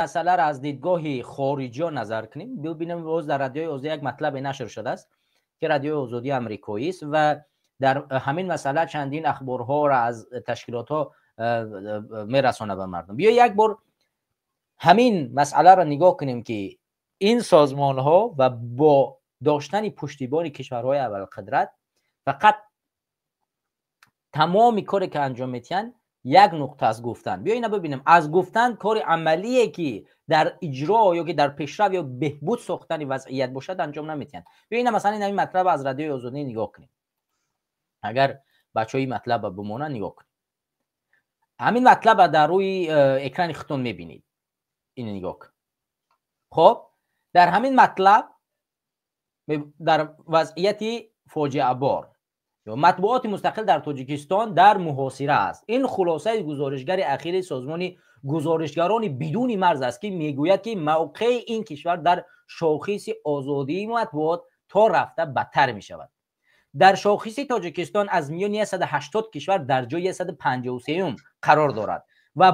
Масъаларо аз дидгоҳи хориҷиён назар кунем. Бибинем, боз дар Радиои Озодӣ як матлабе нашр шудааст, ки Радиои Озодӣ амрикоист ва дар ҳамин масъала чандин ахборҳоро аз ташкилотҳо мерасонад ба мардум. Биё, як бор ҳамин масъаларо нигоҳ кунем, ки ин созмонҳо ва бо доштани пуштибони кишварҳои абарқудрат фақат тамоми коре ки анҷом метиҳанд, як нуқта аст: гуфтан. Биё, ина бибинем. Аз гуфтан кори амалие, ки дар иҷро ё ки дар пешрафт ё беҳбуд сохтани вазъият бошад, анҷом наметиҳанд. Биё, ина масалан ин матлаб аз Радиои Озодӣ нигоҳ кунем. Агар бачаҳо ин матлаба бимонанд, нигоҳ кунем. Ҳамин матлаба дар рӯи экрани худтон мебинед. Ин нигоҳ кун. Хоб, дар ҳамин матлаб дар вазъияти фоҷиабор матбуоти мустақил дар Тоҷикистон дар муҳосира аст. Ин хулосаи гузоришгари ахири созмони Гузоришгарони бидуни марз аст, ки мегӯяд, ки мавқеи ин кишвар дар шохиси озодии матбуот то рафта бадтар мешавад. Дар шохиси Тоҷикистон аз миёни 180 кишвар дар ҷои 153 қарор дорад ва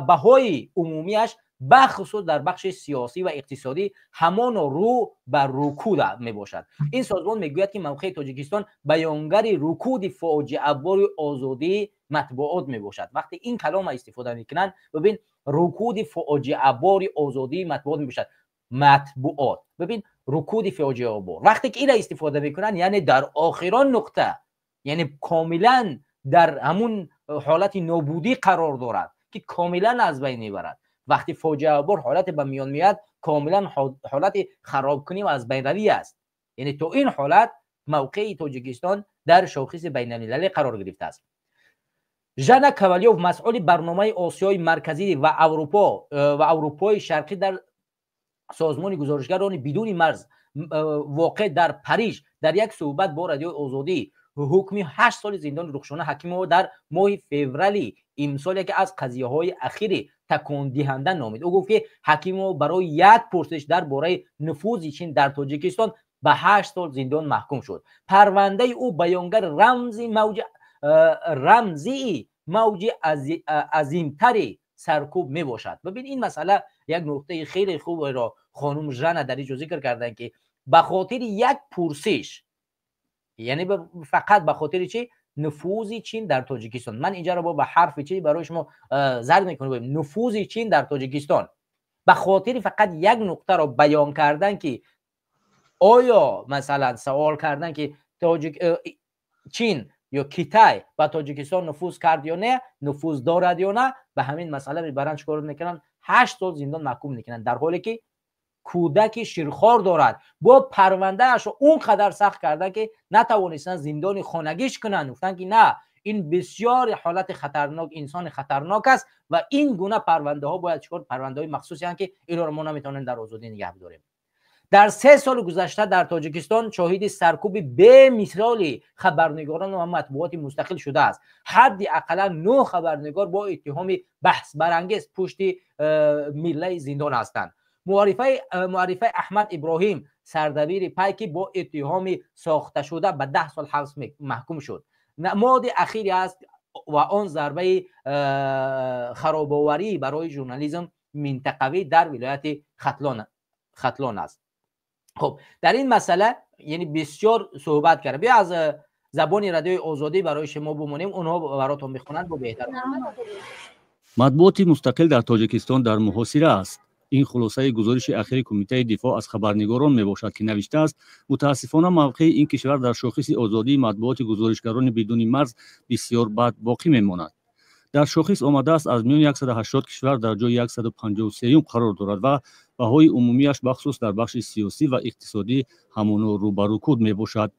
баҳои умумиаш, бахусус дар бахши сиёсӣ ва иқтисодӣ, ҳамоно рӯ ба рукуд мебошад. Ин созмон мегӯяд, ки мавқеи Тоҷикистон баёнгари рукуди фоҷиабори озодии матбуот мебошад. Вақте ин калома истифода мекунанд, бибин, рукуди фоҷиабори озодии матбуот мебошад. Матбуот, бибин, рукуди фоҷиабор. Вақте ки ира истифода мекунанд, яъне дар охирон нуқта, яъне комилан дар ҳамун ҳолати нобудӣ қарор дорад, ки комилан аз байн мебарад. Вақти фоҷиабор ҳолате ба миён меяд, комилан ҳолати харобкунӣ ва аз байнравӣ аст. Яъне то ин ҳолат мавқеи Тоҷикистон дар шохиси байналмилалӣ қарор гирифтааст. Жана Ковалёв, масъули барномаи Осиёи Марказӣ ва Аврупо ва Аврупои Шарқӣ дар созмони Гузоришгарони бидуни марз, воқеъ дар Париж, дар як суҳбат бо Радиои Озодӣ ҳукми 8 соли зиндони Рухшона Ҳакимова дар моҳи феврали имсол яке аз қазияҳои ахири такондиҳанда номид. Ӯ гуфт, ки Ҳакимова барои як пурсиш дар бораи нуфузи Чин дар Тоҷикистон ба 8 сол зиндон маҳкум шуд. Парвандаи ӯ баёнгари рамзии мавҷи азимтари саркӯб мебошад. Бибин, ин масъала як нуқтаи хеле хуберо хонум Жана дар ин ҷо зикр карданд, ки ба хотири як пурсиш, яъне фақат ба хотири чи? Нуфузи Чин дар Тоҷикистон. Ман инҷаро бо ба ҳарфи чи барои шумо зарб мекунам: нуфузи Чин дар Тоҷикистон. Ба хотири фақат як нуқтаро баён кардан, ки оё, масалан, савол кардан, ки Чин ё Китай ба Тоҷикистон нуфуз кард ё не, нуфуз дорад ё на, ба ҳамин масъала мебаранд, чикор мекунанд? 8 сол зиндон маҳкум мекунанд, дар ҳоле ки кӯдаки ширхор дорад. Бо парвандаашро он қадар сахт кардан, ки натавонистанд зиндони хонагиш кунанд. Гуфтанд, ки на, ин бисёр ҳолати хатарнок, инсони хатарнок аст ва ин гуна парвандаҳо бояд чикор, парвандаҳои махсусеанд, ки инҳоро мо наметавонем дар озодӣ нигаҳ бидорем. Дар 3 соли гузашта дар Тоҷикистон шоҳиди саркӯби бемисоли хабарнигорон ва матбуоти мустақил шудааст. Ҳадди ақаллан нӯҳ хабарнигор бо иттиҳоми баҳсбарангез пушти миллаи зиндон ҳастанд. Муаррифаи Аҳмад Иброҳим, сардабири Пайки, бо иттиҳоми сохташуда ба 10 сол ҳабс маҳкум шуд, намоди ахире аст ва он зарбаи харобоварӣ барои журнализм минтақавӣ дар вилояти Хатлон аст. Хуб, дар ин масъала яъне бисёр суҳбат кард. Биё, аз забони Радиои Озодӣ барои шумо бимонем, онҳо баротон мехонанд, бо беҳтар. Матбуоти мустақил дар Тоҷикистон дар муҳосира аст. Ин хулосаи гузориши ахири Кумитаи дифоъ аз хабарнигорон мебошад, ки навиштааст: мутаассифона, мавқеи ин кишвар дар шохиси озодии матбуоти Гузоришгарони бидуни марз бисёр бад боқӣ мемонад. Дар шохис омадааст, аз миёни 180 кишвар дар ҷои 153 қарор дорад ва баҳои умумиаш, бахусус дар бахши сиёсӣ ва иқтисодӣ, ҳамоно рӯ ба рукуд мебошад.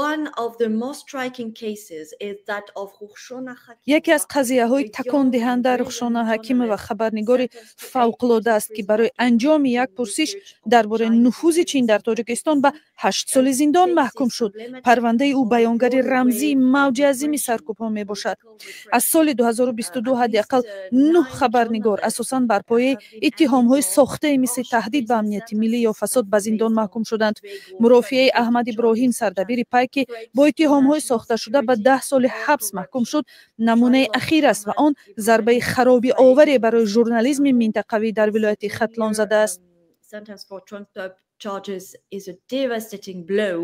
One of the most striking cases is that of Rukhshona. Яке аз қазияҳои такондиҳанда Рухшона Ҳакимова, хабарнигори фавқулода аст, ки барои анҷоми як пурсиш дар бораи нуфузи Чин дар Тоҷикистон ба 8 соли зиндон маҳкум шуд. Парвандаи ӯ баёнгари рамзии мавҷи азими саркӯбҳо мебошад. Аз соли 2022 ҳадди ақал нӯҳ хабарнигор асосан бар пояи иттиҳомҳои сохтае, мисли таҳдид ба амнияти миллӣ ё фасод, ба зиндон маҳкум шуданд. Мурофиаи Аҳмад Иброҳим, сардабири Пай, ки бо иттиҳомҳои сохташуда ба 10 соли ҳабс маҳкум шуд, намунаи ахир аст ва он зарбаи харобиоваре барои журнализми минтақавӣ дар вилояти Хатлон задааст. Charges is a devastating blow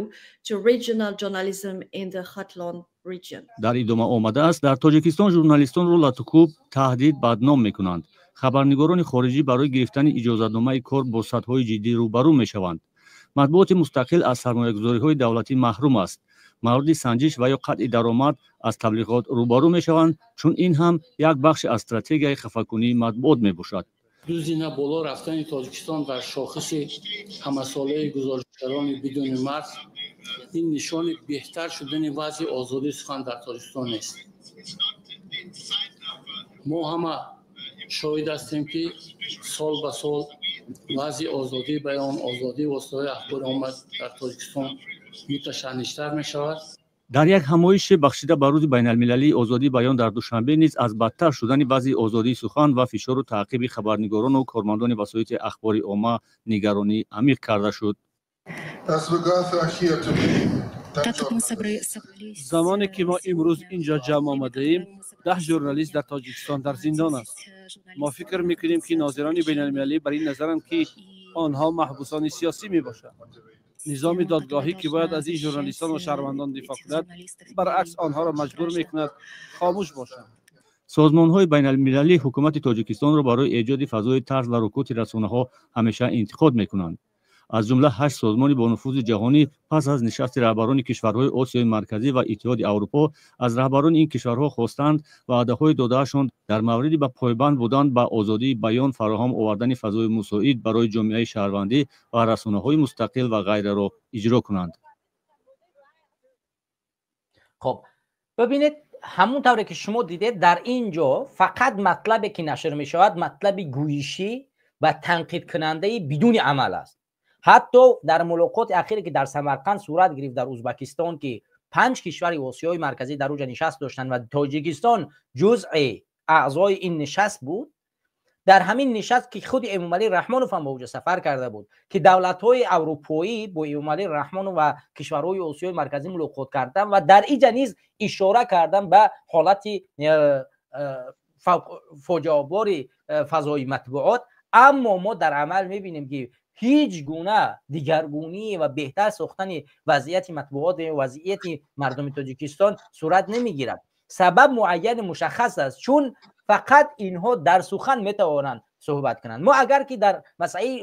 to regional journalism in the Khatlon region. Дар идома омадааст: дар Тоҷикистон журналистонро латукӯб, таҳдид, бадном мекунанд. Хабарнигорони хориҷӣ барои гирифтани иҷозатномаи кор бо садҳои ҷиддӣ рӯбарӯ мешаванд. Матбуоти мустақил аз сармоягузориҳои давлатӣ маҳрум аст, мавриди санҷиш ва ё қатъи даромад аз таблиғот рӯбарӯ мешаванд, чун ин ҳам як бахши аз стратегияи хафакунии матбуот мебошад. Ду зина боло рафтани Тоҷикистон дар шохиси ҳамасолаи гузоришгарони бидуни марз ин нишони беҳтар шудани вазъи озодии сухан дар Тоҷикистон нест. Мо ҳама шоҳид ҳастем, ки сол ба сол вазъи озодии баён, озодии воситаҳои ахбори омма дар Тоҷикистон муташанниҷтар мешавад. Дар як ҳамоише, бахшида ба Рӯзи байналмилалии озодии баён дар Душанбе низ, аз бадтар шудани вазъи озодии сухан ва фишору таъқиби хабарнигорону кормандони васоити ахбори омма нигаронӣ амиқ карда шуд. Замоне ки мо имрӯз инҷо ҷамъ омадаем, 10 журналист дар Тоҷикистон дар зиндон аст. Мо фикр мекунем, ки нозирони байналмилалӣ бар ин назаранд, ки онҳо маҳбусони сиёсӣ мебошанд. Низоми додгоҳӣ, ки бояд аз ин журналистон ва шаҳрвандон дифоъ кунад, баръакс онҳоро маҷбур мекунад хомӯш бошанд. Созмонҳои байналмилалӣ ҳукумати Тоҷикистонро барои эҷоди фазои тарс ва рукути расонаҳо ҳамеша интиқод мекунанд. Аз ҷумла ҳашт созмони бонуфузи ҷаҳонӣ пас аз нишасти раҳбарони кишварҳои Осиёи Марказӣ ва Иттиҳоди Аврупо аз раҳбарони ин кишварҳо хостанд ваъдаҳои додаашон дар мавриди ба пойбанд будан ба озодии баён, фароҳам овардани фазои мусоид барои ҷомеаи шаҳрвандӣ ва расонаҳои мустақил ва ғайраро иҷро кунанд. Хоб, бибинед, ҳамон тавре ки шумо дидед, дар ин ҷо фақат матлабе ки нашр мешавад, матлаби гӯишӣ ва танқидкунандаи бидуни амал аст. Ҳатто дар мулоқоти ахире, ки дар Самарқанд сурат гирифт, дар Узбакистон, ки панҷ кишвари Осиёи Марказӣ дар уҷа нишаст доштанд ва Тоҷикистон ҷузъи аъзои ин нишаст буд, дар ҳамин нишаст, ки худи Эмомалӣ Раҳмонов ҳам ба уҷа сафар карда буд, ки давлатҳои аврупоӣ бо Эмомалӣ Раҳмонов ва кишварҳои Осиёи Марказӣ мулоқот карданд ва дар иҷа низ ишора карданд ба ҳолати фоҷиабори фазои матбуот. Аммо мо дар амал мебинем, ки ҳеҷ гуна дигаргунӣ ва беҳтар сохтани вазъияти матбуот ва вазъияти мардуми Тоҷикистон сурат намегирад. Сабаб муайяни мушаххас аст, чун фақат инҳо дар сухан метавонанд суҳбат кунанд. Мо агар ки дар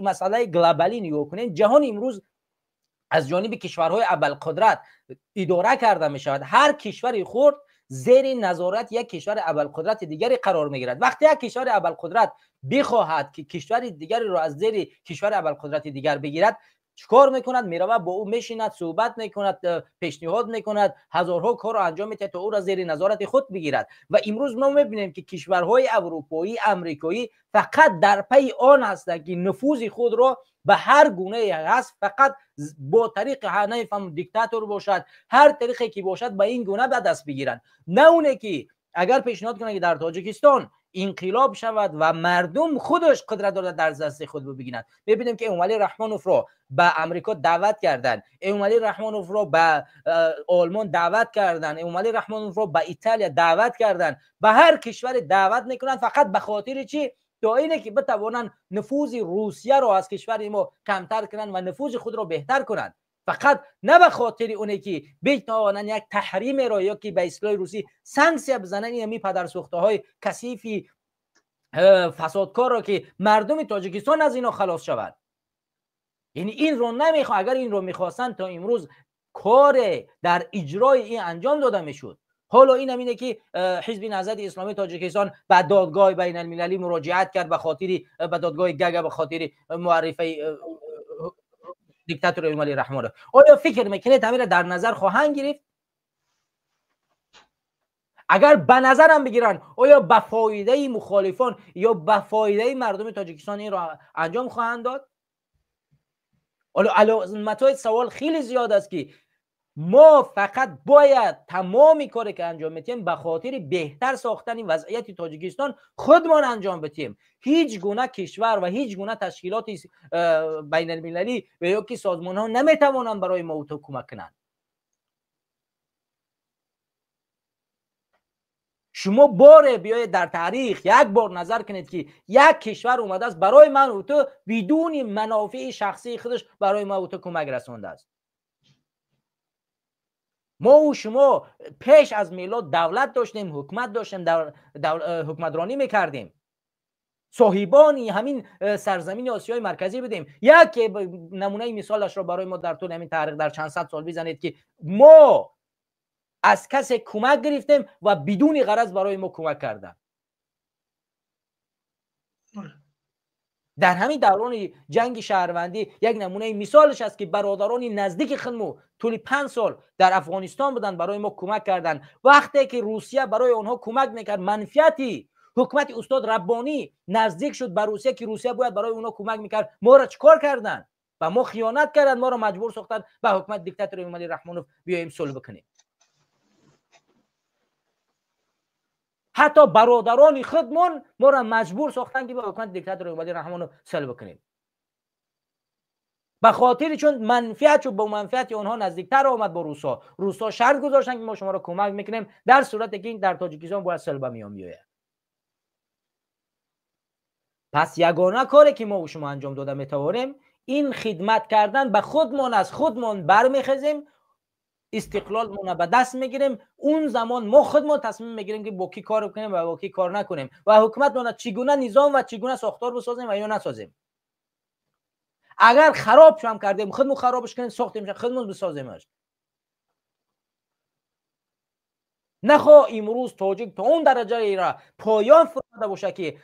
масъалаи глобалӣ нигоҳ кунем, ҷаҳон имрӯз аз ҷониби кишварҳои абарқудрат идора карда мешавад. Ҳар кишвари хурд зери назорат як кишвари абарқудрати дигаре қарор мегирад. Вақте як кишвари абарқудрат бихоҳад, ки кишвари дигареро аз зери кишвари абарқудрати дигар бигирад, чикор мекунад? Меравад, бо ӯ мешинад, суҳбат мекунад, пешниҳод мекунад, ҳазорҳо корро анҷом медиҳад, то ӯро зери назорати худ бигирад. Ва имрӯз мо мебинем, ки кишварҳои аврупоӣ, амрикоӣ фақат дар пайи он ҳастанд, ки нуфузи худро ба ҳар гунае ҳаст, фақат бо тариқи, намефаҳмам, диктатор бошад, ҳар тариқе ки бошад, ба ин гуна ба даст бигиранд. На оне ки агар пешниҳод кунанд, ки дар Тоҷикистон инқилоб шавад ва мардум худаш қудрат дорад дар дасти худ бигиранд. Мебинем, ки Эмомалӣ Раҳмоновро ба Амрико даъват карданд, Эмомалӣ Раҳмоновро ба Олмон даъват карданд, Эмомалӣ Раҳмоновро ба Италия даъват карданд, ба ҳар кишваре даъват мекунанд. Фақат ба хотири чӣ? То ине ки битавонанд нуфузи Русияро аз кишвари мо камтар кунанд ва нуфузи худро беҳтар кунанд. Фақат на ба хотири оне ки битавонанд як таҳримеро ё ки ба истилоҳи русӣ санксия бизананд ин ҳамин падарсӯхтаҳои касифи фасодкорро, ки мардуми Тоҷикистон аз ино халос шавад. Яъне инро намехо. Агар инро мехостанд, то имрӯз коре дар иҷрои ин анҷом дода мешуд. Ҳоло ин ҳам ине ки Ҳизби Наҳзати Исломии Тоҷикистон ба додгоҳи байналмилалӣ муроҷиат кард, ба хотири ба додгоҳи Гага, ба хотири муаррифаи диктатор Эмомалӣ Раҳмонов. Оё фикр мекунед, ҳаминро дар назар хоҳанд гирифт? Агар ба назарам бигиранд, оё ба фоидаи мухолифон ё ба фоидаи мардуми Тоҷикистон инро анҷом хоҳанд дод? Ҳоло аломатҳои савол хеле зиёд аст, ки мо фақат бояд тамоми коре ки анҷом медиҳем, ба хотири беҳтар сохтани вазъияти Тоҷикистон худмон анҷом бидиҳем. Ҳеҷ гуна кишвар ва ҳеҷ гуна ташкилоти байналмилалӣ ва ё ки созмонҳо наметавонанд барои мо ту кӯмак кунанд. Шумо боре биёед дар таърих як бор назар кунед, ки як кишвар омадааст барои ман ва ту бидуни манофеи шахсии худаш барои ман ва ту кӯмак расондааст. Мо ва шумо пеш аз милод давлат доштем, ҳукумат доштем, ҳукуматронӣ мекардем, соҳибони ҳамин сарзамини Осиёи Марказӣ будем. Яке намунаи мисолашро барои мо дар тӯли ҳамин таърих дар чанд сад сол бизанед, ки мо аз касе кӯмак гирифтем ва бидуни ғараз барои мо кӯмак карданд. Дар ҳамин даврони ҷанги шаҳрвандӣ як намунаи мисолаш аст, ки бародарони наздики худмо тӯли 5 сол дар Афғонистон буданд, барои мо кӯмак карданд. Вақте ки Русия барои онҳо кӯмак мекард, манфиати ҳукумати устод Раббонӣ наздик шуд ба Русия, ки Русия бояд барои онҳо кӯмак мекард, моро чӣ кор карданд? Ба мо хиёнат карданд, моро маҷбур сохтанд ба ҳукумати диктатори Эмомалӣ Раҳмонов биёем сулҳ бикунем. Ҳатто бародарони худмон моро маҷбур сохтанд, ки ба ҳукумати диктатори Эмомалӣ Раҳмонов сулҳ бикунем, ба хотири чун манфиат чун бо манфиати онҳо наздиктар омад бо русҳо. Русҳо шарт гузоштанд, ки мо шуморо кӯмак мекунем дар сурате ки дар Тоҷикистон бояд сулҳ ба миён биёяд. Пас ягона коре ки мо шумо анҷом дода метавонем, ин хидмат кардан ба худмон аст. Худмон бармехезем, истиқлолмонро ба даст мегирем. Он замон мо худмон тасмим мегирем, ки бо кӣ кор кунем ва бо кӣ кор накунем ва ҳукуматмонро чӣ гуна низом ва чӣ гуна сохтор бисозем ва ё насозем. Агар хароб шам кардем, худмон харобш кунем, сохтем, худмон бисоземаш. Нахо имрӯз тоҷик то он дараҷаеро поён фуромада бошад, ки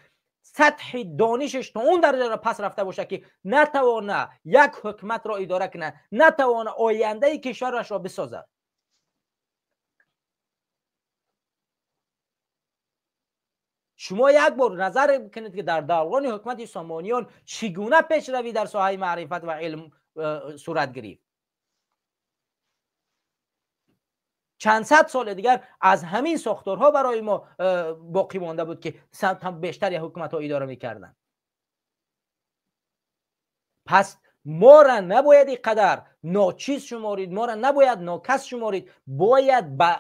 сатҳи донишаш то он дараҷаро пас рафта бошад, ки натавона як ҳукуматро идора кунад, натавона ояндаи кишварашро бисозад. Шумо як бор назар кунед, ки дар даврони ҳукумати Сомониён чӣ гуна пешравӣ дар соҳаи маърифат ва илм сурат гирифт. Чанд сад соли дигар аз ҳамин сохторҳо барои мо боқӣ монда буд, ки бештари ҳукуматҳо идора мекарданд. Пас моро набояд ин қадар ночиз шуморид, моро набояд нокас шуморид. Бояд ба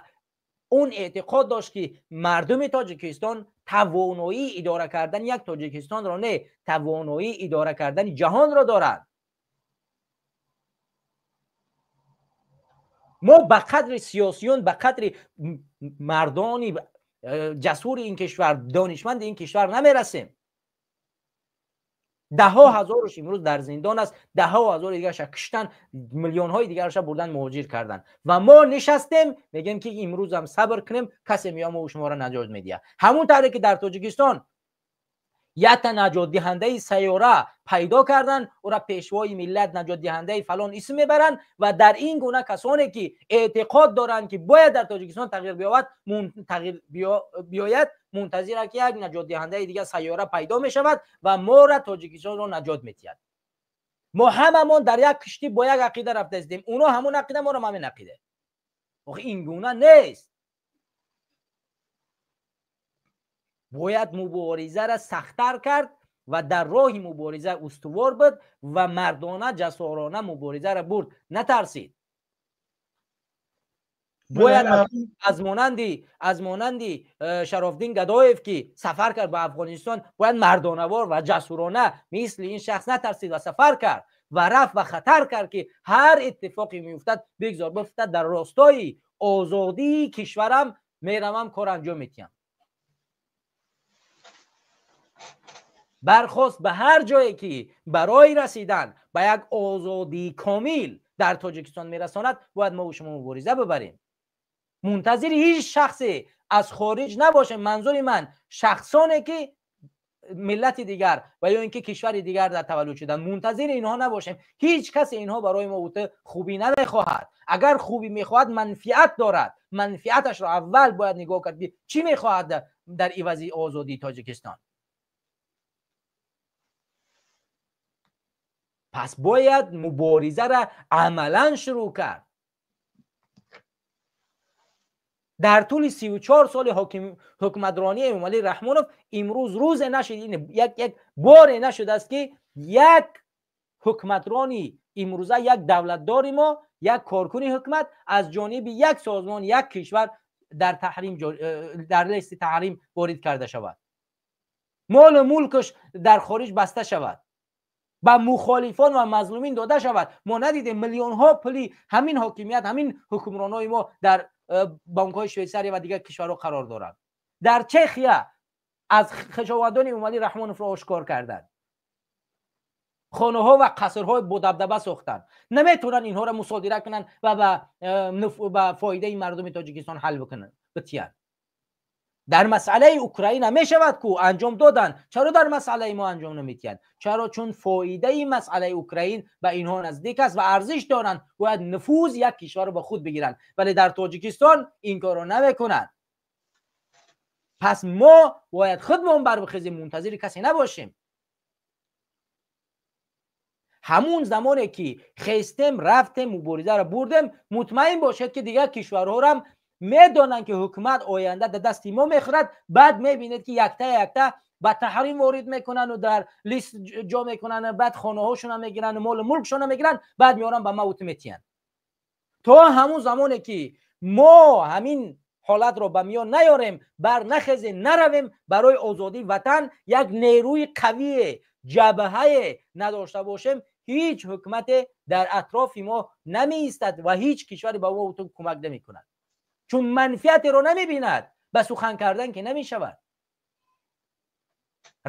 он эътиқод дошт, ки мардуми Тоҷикистон тавоноии идора кардани як Тоҷикистонро не, тавоноии идора кардани ҷаҳонро дорад. Мо ба қадри сиёсиён, ба қадри мардони ҷасури ин кишвар, донишманди ин кишвар намерасем. Даҳҳо ҳазораш имрӯз дар зиндон аст, даҳҳо ҳазори дигарша куштанд, миллионҳои дигарша бурдан муҳоҷир карданд ва мо нишастем, мегӯем, ки имрӯзам сабр кунем, касе меояд мо шуморо наҷот медиҳад. Ҳамун тавре ки дар Тоҷикистон якта наҷотдиҳандаи сайёра пайдо карданд, ӯра пешвои миллат, наҷотдиҳандаи фалон исм мебаранд ва дар ин гуна касоне ки эътиқод доранд, ки бояд дар Тоҷикистон тағйир биёбад, тағйир биёяд, мунтазира ки як наҷотдиҳандаи дигар сайёра пайдо мешавад ва моро, Тоҷикистонро наҷот медиҳад. Мо ҳамамон дар як киштӣ бо як ақида рафта истем, оно ҳамон ақида, моро ҳамин ақида. Охи ин гуна нест. Бояд муборизаро сахттар кард ва дар роҳи мубориза устувор буд ва мардона, ҷасорона муборизаро бурд, натарсид. Бояд аз монанди Шарофдин Гадоев, ки сафар кард ба Афғонистон, бояд мардонавор ва ҷасурона мисли ин шахс натарсид ва сафар кард ва рафт ва хатар кард, ки ҳар иттифоқе меуфтад, бигзор бифтад, дар ростои озодии кишварам меравам, кор анҷом медиҳам. Бархост ба ҳар ҷое ки барои расидан ба як озодии комил дар Тоҷикистон мерасонад, бояд мо шумо мубориза бибарем. Мунтазири ҳеҷ шахсе аз хориҷ набошем. Манзури ман шахсоне ки миллати дигар ва ё ин ки кишвари дигар дар таваллуд шуданд, мунтазири инҳо набошем. Ҳеҷ касе инҳо барои мо хубӣ намехоҳад. Агар хубӣ мехоҳад, манфиат дорад. Манфиаташро аввал бояд нигоҳ кард, ки чӣ мехоҳад дар ивази озодии Тоҷикистон. Пас бояд муборизаро амалан шурӯъ кард. Дар тӯли 34 соли ҳукуматронии Эмомалӣ Раҳмонов имрӯз рӯзе нашид, як боре нашудааст, ки як ҳукуматрони имрӯза, як давлатдори мо, як коркуни ҳукумат аз ҷониби як созмон, як кишвар дар таҳрим, дар листи таҳрим ворид карда шавад, молу мулкаш дар хориҷ баста шавад, ба мухолифон ва мазлумин дода шавад. Мо надидем миллионҳо пули ҳамин ҳокимият, ҳамин ҳукмронҳои мо дар бонкҳои Швейтсария ва дигар кишварҳо қарор доранд. Дар Чехия аз хешовандони Эмомалӣ Раҳмоновро ошкор карданд, хонаҳо ва қасрҳои бодабдаба сохтанд. Наметавонанд инҳоро мусодира кунанд ва ба фоидаи мардуми Тоҷикистон ҳал бикунанд, битиянд. Дар масъалаи Украина мешавад ку анҷом доданд, чаро дар масъалаи мо анҷом наметиҳанд? Чаро? Чун фоидаи масъалаи Украин ба инҳо наздик аст ва арзиш доранд, бояд нуфуз як кишварро ба худ бигиранд, вале дар Тоҷикистон ин корро намекунанд. Пас мо бояд худмон барбихезем, мунтазири касе набошем. Ҳамун замоне ки хестем, рафтем, муборизаро бурдем, мутмаин бошед ки дигар кишварҳорам медонанд ки ҳукумат оянда дар дасти мо мехӯрад. Баъд мебинед ки якта якта ба таҳрим ворид мекунанду дар лист ҷо мекунанд, баъд хонаҳошона мегиранд, молу мулкшона мегиранд, баъд меоранд ба мавт метиҳанд. То ҳамун замоне ки мо ҳамин ҳолатро ба миён наёрем, бар нахезем, наравем барои озодии ватан, як нерӯи қавие, ҷабҳае надошта бошем, ҳеҷ ҳукумате дар атрофи мо намеистад ва ҳеҷ кишваре ба мо кӯмак намекунад, чун манфиатеро намебинад. Ба сухан кардан ки намешавад,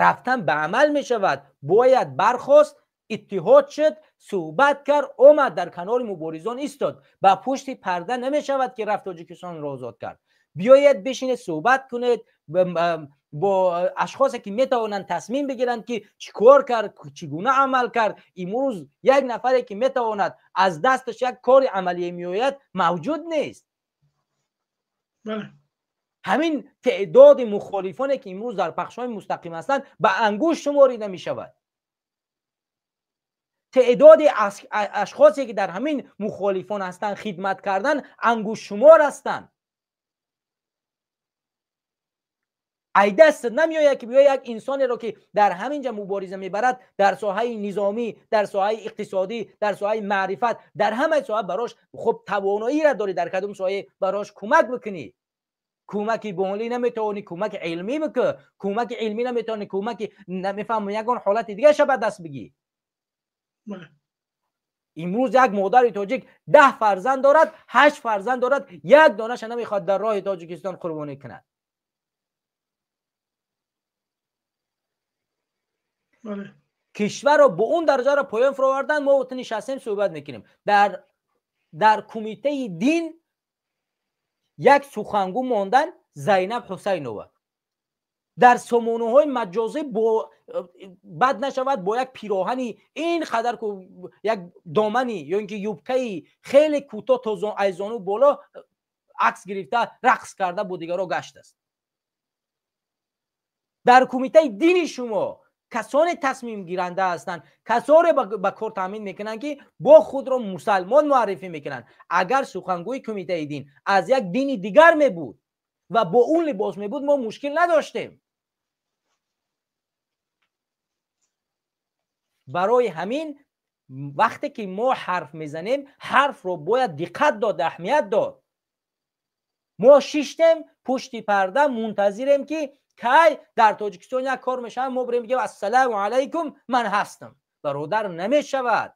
рафтан ба амал мешавад. Бояд бархост, иттиҳод шуд, суҳбат кард, омад дар канори муборизон истод. Ба пушти парда намешавад ки рафт Тоҷикистонро озод кард. Биёед бишинед, суҳбат кунед бо ашхосе ки метавонанд тасмим бигиранд ки чӣ кор кард, чӣ гуна амал кард. Имрӯз як нафаре ки метавонад аз дасташ як кори амалие меояд мавҷуд нест. Ҳамин теъдоди мухолифоне ки имрӯз дар пахшҳои мустақим ҳастанд ба ангушт шуморида мешавад. Теъдоди ашхосе ки дар ҳамин мухолифон ҳастанд хидмат кардан ангуштшумор ҳастанд. Ай даст намеояд ки биё як инсонеро ки дар ҳамин ҷа мубориза мебарад, дар соҳаи низомӣ, дар соҳаи иқтисодӣ, дар соҳаи маърифат, дар ҳамаи соҳа барош хуб тавоноиро дорӣ, дар кадом соҳа барош кӯмак бикунӣ. Кӯмаки молӣ наметавонӣ, кӯмаки илмӣ бикун, кӯмаки илмӣ наметавонӣ, кӯмаки намефаҳмам ягон ҳолати дигараша ба даст бигӣ. Имрӯз як модари тоҷик 10 фарзанд дорад, 8 фарзанд дорад, як донаша намехоҳад дар роҳи Тоҷикистон қурбонӣ кунад. Кишварро бо он дараҷаро поён фуровардан, мо ту нишастем суҳбат мекунем. Дар кумитаи дин як сухангӯ мондан Зайнаб Ҳусайнова. Дар сомонаҳои маҷозӣ бад нашавад бо як пироҳани ин қадар, як домани ё ин ки юбкаи хеле кӯтоҳ то айзону боло акс гирифта рақс карда бо дигарро гаштааст. Дар кумитаи дини шумо касоне тасмимгиранда ҳастанд, касоне ба кор таъмин мекунанд ки бо худро мусалмон муаррифӣ мекунанд. Агар сухангӯи кумитаи дин аз як дини дигар мебуд ва бо он либос мебуд, мо мушкил надоштем. Барои ҳамин вақте ки мо ҳарф мезанем, ҳарфро бояд диққат дод, аҳамият дод. Мо шиштем пушти парда, мунтазирем ки кай дар Тоҷикистон як кор мешавад, мо бирем бигем ассалому алайкум, ман ҳастам. Бародар, намешавад.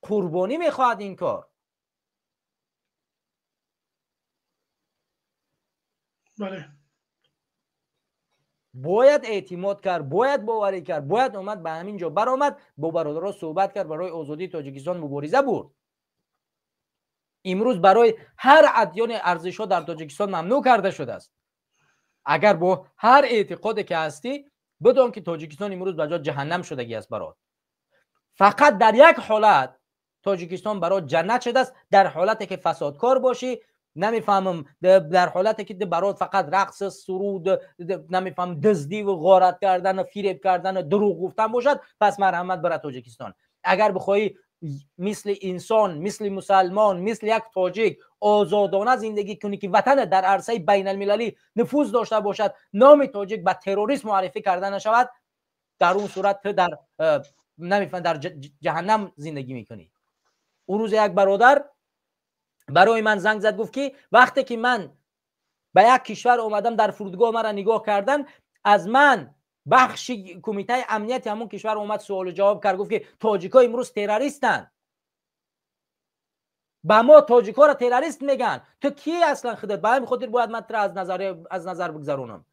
Қурбонӣ мехоҳад ин кор. Бояд эътимод кард, бояд боварӣ кард, бояд омад ба ҳамин ҷо баромад, бо бародаро суҳбат кард, барои озодии Тоҷикистон мубориза бурд. Имрӯз барои ҳар адёни арзишҳо дар Тоҷикистон мамнӯъ карда шудааст. Агар бо ҳар эътиқоде ки ҳастӣ, бидон ки Тоҷикистон имрӯз ба ҷо ҷаҳаннам шудагӣ аст барот. Фақат дар як ҳолат Тоҷикистон барот ҷаннат шудааст, дар ҳолате ки фасодкор бошӣ, намефаҳмам, дар ҳолате ки барот фақат рақс, суруд, намефаҳмам, дуздӣ ва ғорат кардан, фиреб кардан, дурӯғ гуфтан бошад, пас марҳамат бара Тоҷикистон. Агар бихоҳӣ мисли инсон, мисли мусалмон, мисли як тоҷик озодона зиндагӣ кунӣ ки ватанат дар арсаи байналмилалӣ нуфуз дошта бошад, номи тоҷик ба террорист муаррифӣ карда нашавад, дар он сурат ту дар намефаҳмам дар ҷаҳаннам зиндагӣ мекунӣ. Он рӯз як бародар Барои ман занг зад, гуфт ки вақте ки ман ба як кишвар омадам, дар фурудгоҳ маро нигоҳ кардан, аз ман бахши кумитаи амнияти ҳамон кишвар омад, суолу ҷавоб кард, гуфт ки тоҷикҳо имрӯз террористанд, ба мо тоҷикҳоро террорист мегӯянд, ту кӣ аслан худат? Ба ҳамин хотир бояд ман туро аз назар бигзаронам.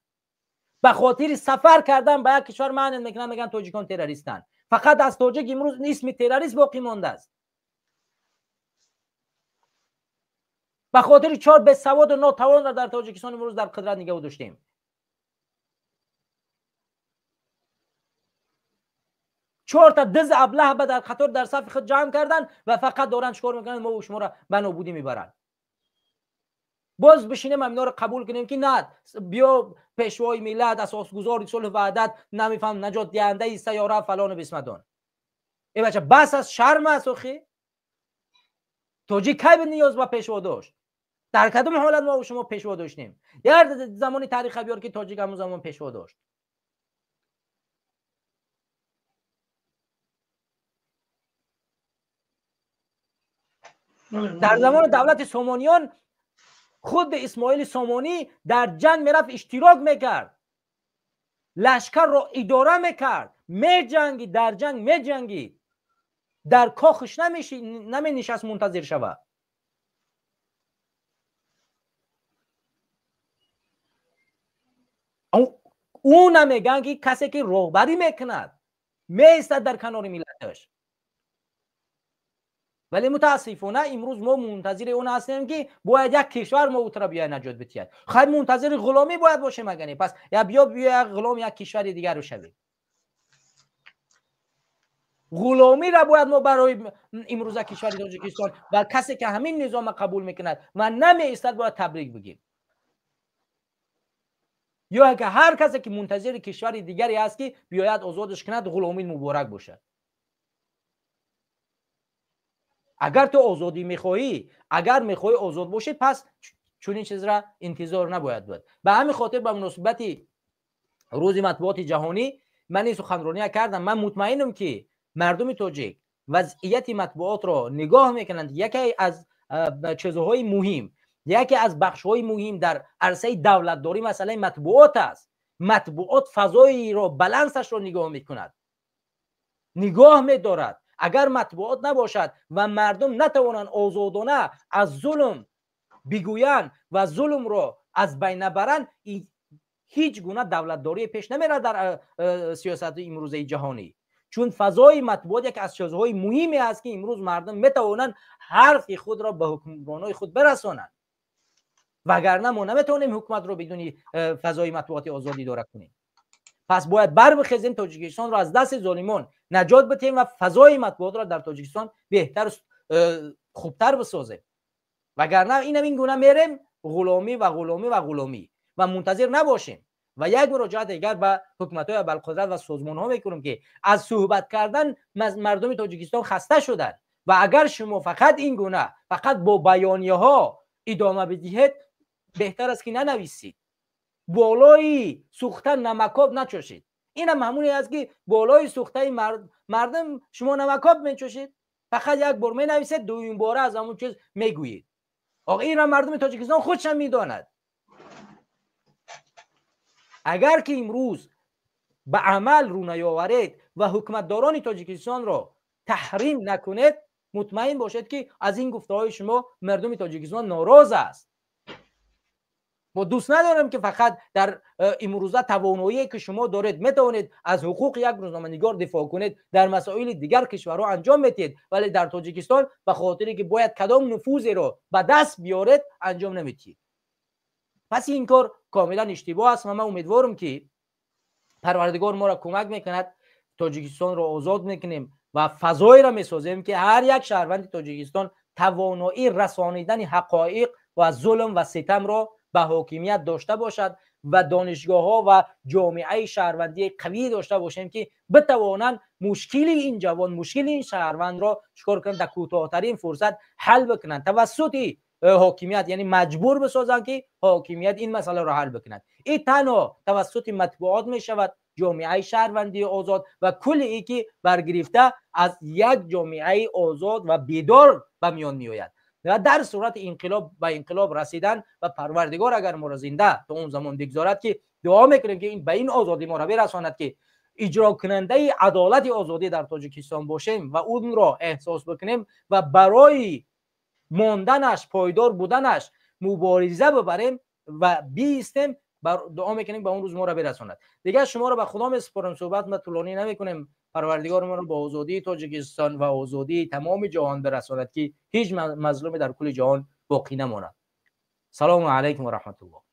Ба хотири сафар кардан ба як кишвар маънат мекунанд, мегӯянд тоҷикон террористанд. Фақат аз тоҷик имрӯз исми террорист боқӣ мондааст. Ба хотири чор бесаводу нотавонро дар Тоҷикистон имрӯз дар қудрат нигоҳ доштем. Чорта диз аблаҳ ба дар қатор дар сафи худ ҷамъ карданд ва фақат доранд чикор мекунанд, мо шуморо ба нобудӣ мебаранд. Боз бишинем ҳаминҳоро қабул кунем ки на, биё пешвои миллат, асосгузори сулҳ ваҳдат, намефаҳм, наҷотдиҳандаи сайёра, фалону бисмадон. Э бача, бас аз шарм аст. Охи тоҷик кай ниёз ба пешво дошт? Дар кадом ҳолат мо шумо пешво доштем? Як замони тариха биёр ки тоҷик ҳамон замон пешво дошт. Дар замони давлати Сомониён худ Исмоили Сомонӣ дар ҷанг мерафт, иштирок мекард, лашкарро идора мекард, меҷангид, дар ҷанг меҷангид, дар кохш наменишаст мунтазир шавад. Ӯ намегӯянд ки касе ки роҳбарӣ мекунад, меистад дар канори миллаташ. Вале мутаассифона имрӯз мо мунтазири он ҳастем ки бояд як кишвар мо ӯтро биёяд наҷот бидиҳад. Хайр, мунтазири ғуломӣ бояд бошем агане. Пас я биё як ғулом як кишвари дигарро шавем. Ғуломиро бояд мо барои имрӯза кишвари Тоҷикистон ва касе ки ҳамин низома қабул мекунад ва намеистад бояд табрик бигем. Ё ки ҳар касе ки мунтазири кишвари дигаре аст ки биёяд озодаш кунад, ғуломӣ муборак бошад. Агар ту озодӣ мехоҳӣ, агар мехоҳӣ озод бошӣ, пас чунин чизра интизор набояд буд. Ба ҳамин хотир ба муносибати рӯзи матбуоти ҷаҳонӣ ман ин суханрония кардам. Ман мутмаинам ки мардуми тоҷик вазъияти матбуотро нигоҳ мекунанд. Яке аз чизҳои муҳим, яке аз бахшҳои муҳим дар арсаи давлатдорӣ масъалаи матбуот аст. Матбуот фазоиро, балансашро нигоҳ мекунад, нигоҳ медорад. Агар матбуот набошад ва мардум натавонанд озодона аз зулм бигӯянд ва зулмро аз байн набаранд, ҳеҷ гуна давлатдорӣ пеш намерад дар сиёсати имрӯзаи ҷаҳонӣ. Чун фазои матбуот яке аз чизҳои муҳиме аст ки имрӯз мардум метавонанд ҳарфи худро ба ҳукмронҳои худ барасонанд. Вагарна мо наметавонем ҳукуматро бидуни фазои матбуоти озод идора кунем. Пас бояд барбихезем, Тоҷикистонро аз дасти золимон наҷот бидиҳем ва фазои матбуотро дар Тоҷикистон беҳтар, хубтар бисозем. Вагарна инам ин гуна мерем ғуломӣ ва ғуломӣ ва ғуломӣ ва мунтазир набошем. Ва як муроҷиат дигар ба ҳукуматҳои абарқудрат ва созмонҳо мекунем ки аз суҳбат кардан мардуми Тоҷикистон хаста шуданд ва агар шумо фақат ин гуна фақат бо баёнияҳо идома бидиҳед, беҳтар аст ки нанависед, болои сӯхта намакоб начошед. Инам ҳамоне аст ки болои сӯхтаи мардум шумо намакоб мечошед, фақат як бор менависед, дуюм бора аз ҳамон чиз мегӯед. Оқ инро мардуми Тоҷикистон худшам медонад. Агар ки имрӯз ба амал рӯ наёваред ва ҳукуматдорони Тоҷикистонро таҳрим накунед, мутмаин бошед ки аз ин гуфтаҳои шумо мардуми Тоҷикистон нороз аст. Мо дӯст надорем ки фақат дар имрӯза тавоноие ки шумо доред метавонед аз ҳуқуқи як рӯзноманигор дифоъ кунед, дар масоили дигар кишварҳо анҷом медиҳед, вале дар Тоҷикистон ба хотире ки бояд кадом нуфузеро ба даст биёред анҷом намедиҳед. Пас ин кор комилан иштибоҳ аст ва ман умедворам ки Парвардигор моро кӯмак мекунад, Тоҷикистонро озод мекунем ва фазоеро месозем ки ҳар як шаҳрванди Тоҷикистон тавоноии расонидани ҳақоиқ ва зулм ва ситамро ба ҳокимият дошта бошад ва донишгоҳҳо ва ҷомеаи шаҳрвандии қавӣ дошта бошем ки битавонанд мушкили ин ҷавон, мушкили ин шаҳрвандро чикор кунанд, дар кӯтоҳтарин фурсат ҳал бикунанд тавассути ҳокимият, яъне маҷбур бисозанд ки ҳокимият ин масъаларо ҳал бикунад. Ин танҳо тавассути матбуот мешавад, ҷомеаи шаҳрвандии озод ва кулли ин ки баргирифта аз як ҷомеаи озод ва бедор ба миён меояд. و در صورت انقلاب به انقلاب رسیدن و پروردگار اگر ما را زنده تا اون زمان بگذارد که دعا میکنیم که این به این آزادی ما را برساند که اجرا کننده عدالت آزادی در تاجیکستان باشیم و اون را احساس بکنیم و برای ماندنش، پایدار بودنش مبارزه ببریم و بیستیم. دعا میکنیم به اون روز ما را برساند. دیگه شما را به خدا میسپارم، صحبت ما طولانی نمیکنیم. پروردگار ما را با آزادی تاجیکستان و آزادی تمام جهان برساند که هیچ مظلومی در کل جهان باقی نماند. سلام علیکم و رحمت الله.